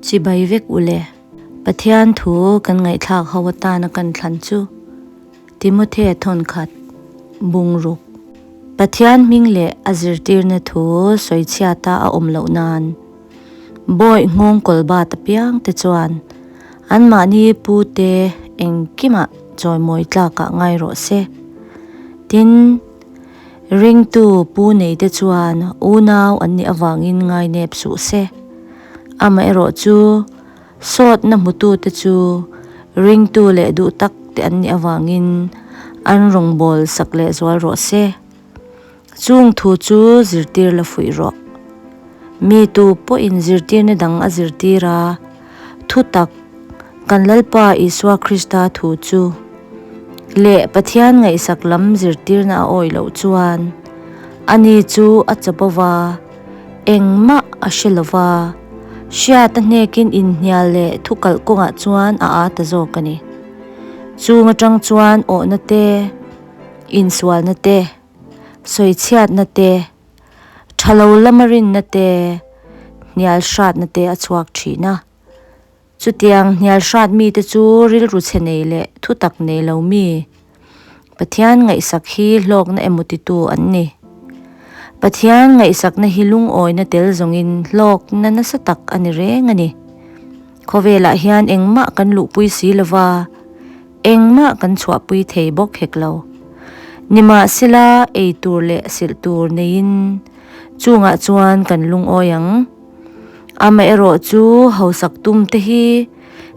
Chibai vek ule. Pathian thu kan ngaihthlak ho atana kan thlan chu Timothea thawnkhat bungruk. Pathian hming leh a zirtirna thu sawichhiata a awm loh nan Bawih nghawng kawlbat apiang te chuan anmahni pu te engkimah chawimawi tlakah ngai rawh se. Tin, ringtu pu nei te chuan unau an nih avangin ngainep suh se. Amaherawh chu sawtna hmutute chu ringtu leh duh tak te an nih avangin an rawngbâwl sak lehzual rawh se. Chung thu chu zirtir la fuih rawh. Mi tu pawhin zirtirna dang a zirtir a, thutak, kan Lalpa Isua Krista thu chu leh Pathian ngaihsak lam zirtirna a awih loh chuan ani chu a chawp ova, engmah a hre lo va, hriat a hnekin inhnial leh thu kalh kawngah chuan a aa ta zawk a ni. Chung atang chuan awhna te, insualna te, sawichhiatna te, tha lo lama rinna te, hnial hratna te a chhuak thin a. Chutiang hnial hrat mite chu rilru chhe nei leh thutak nei lo mi, Pathian ngaihsak hi hlawkna emaw titu an ni. Pathian ngaihsakna hi lungawina tel zawngin hlawkna nasa tak a ni reng a ni. Khawvelah hian engmah kan luhpui si lova, Engmah kan chhuahpui thei bawk hek lo. Nimahsela ei tur leh silh tur neiin chungah chuan kan lungawi ang. Amaherawh chu hausak tum te hi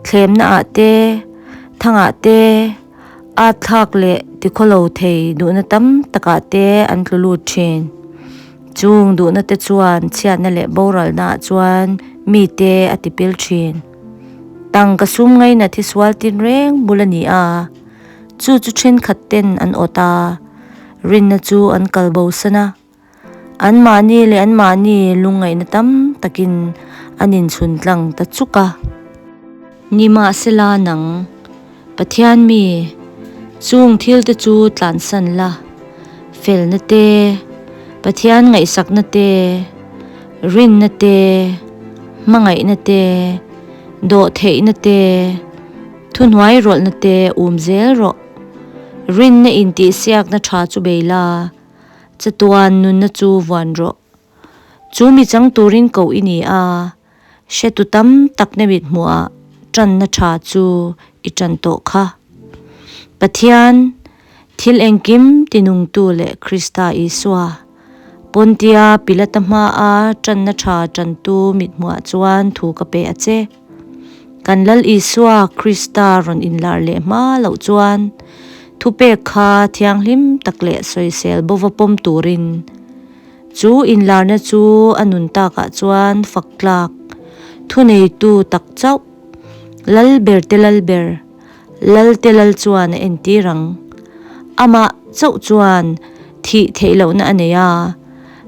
thlemna ah te, thangah te, at thlak leh tikhawlo thei duhna tam takah te an tlu lut thin. Chung duhna te chuan chhiatna leh boralna ah chuan mite a tipil thin. Tangka sum ngaina thi sual tin reng bul a ni a, chu chu thenkhat ten an awt a, rinna chu an kal bo san a. Anmahni leh anmahni lungngaihna tam takin an inchhun tlang ta chuk a. Nimahsela nang, Pathian mi, chung thil te chu tlansan la, felna te, Pathian ngaihsakna te, rinna te, hmangaihna te, dawhtheihna te, thuhnuai rawlhna te um zel rawh. Rinna intihsiakna tha chu bei la, chatuan nunna chu vuan rawh. Chu mi chang turin koh i ni a, Hretu tam tak na mit hmuhah tanna tha chu i tan tawh kha. Pathian, thil engkim tinungtu leh Krista Isua, Pontia Pilata hmaa tanna tha tantu mit hmuhah chuan thu ka pe a che. Kan Lal Isua Krista rawn inlar leh hma loh chuan thupek kha thianghlim tak leh sawisel bova pawm turin Chu inlarna chu a nun takah chuan fak tlak, thuneitu tak chauh, Lalber te Lalber, Lal te Lal chuan a entir ang. Amah chauh chuan thih theih lohna a nei a,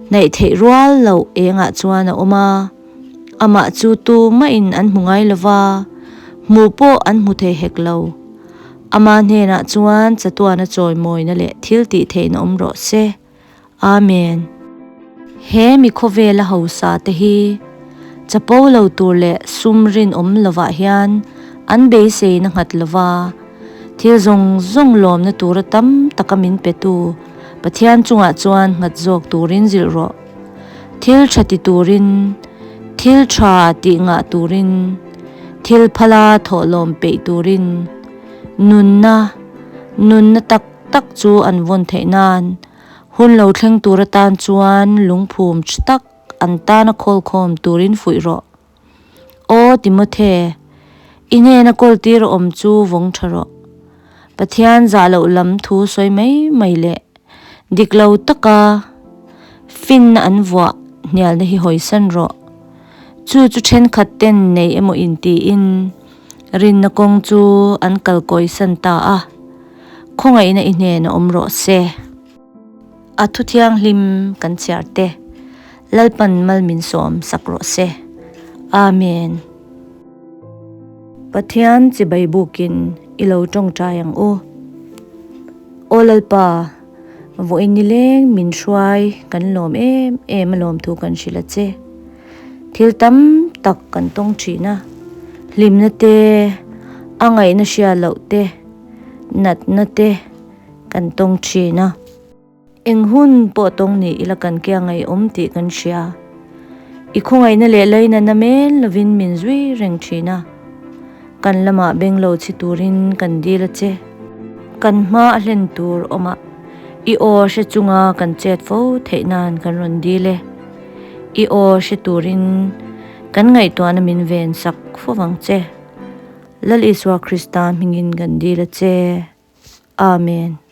hnaih theih rual loh engah chuan a awm a, amah chu tumahin an hmu ngai lo va, hmuh pawh an hmu thei hek lo. Ama hnenah chuan chatuana chawimawina leh thil tih theihna awm rawh se. Amen. He mi khawvela hausa te hi chapo lo tur leh sum rinawm lovah hian an beisei na nghat lova, thil zawng zawng lawmna tura tam taka min petu Pathian chungah chuan nghat zawk turin zilh rawh. Thil tha ti turin, thil tha tih ngah turin, thil phala thawhlawm peih turin, nunna, nunna tak tak chu an vawn theih nan hun lo thleng tur atan chuan lungphum tha tak an tana khawlkhawm turin fuih rawh. Aw Timothe, i hnena kawl tir awm chu vawng tha rawh. Pathian zah loh lam thu sawi mai mai leh dik lo taka finna an vuah hnialna hi hawisan rawh. Chu chu thenkhat ten nei emaw intiin rinna kawng chu an kalkawisan ta a. Khawngaihna i hnen a awm rawh se. A thu thianghlim kan chhiar te, Lalpan mal min sawm sak rawh se. Amen. Pathian chibai bukin i lo tawngtai ang u. Aw Lalpa, vawiin nileng min hruai kan lawm em em a lawm thu kan hrilh a che. Thil tam tak kan tawng thin a, hlimna te, a ngaihna hria loh te, natna te kan tawng thin a. Eng hun pawh tawng ni ila kan ke a ngaihawm tih kan hria. I khawngaihna leh lainatna men lovin min zui reng thin a. Kan lamah beng lo chhi turin kan dil a che. Kan hma a hlen tur awmah i aw hre chunga kan chet fo theih nan kan rawn dil e. I aw hre turin kan ngaihtuahna min ven sak fo vang che. Lal Isua Krista hmingin kan dil a che. Amen.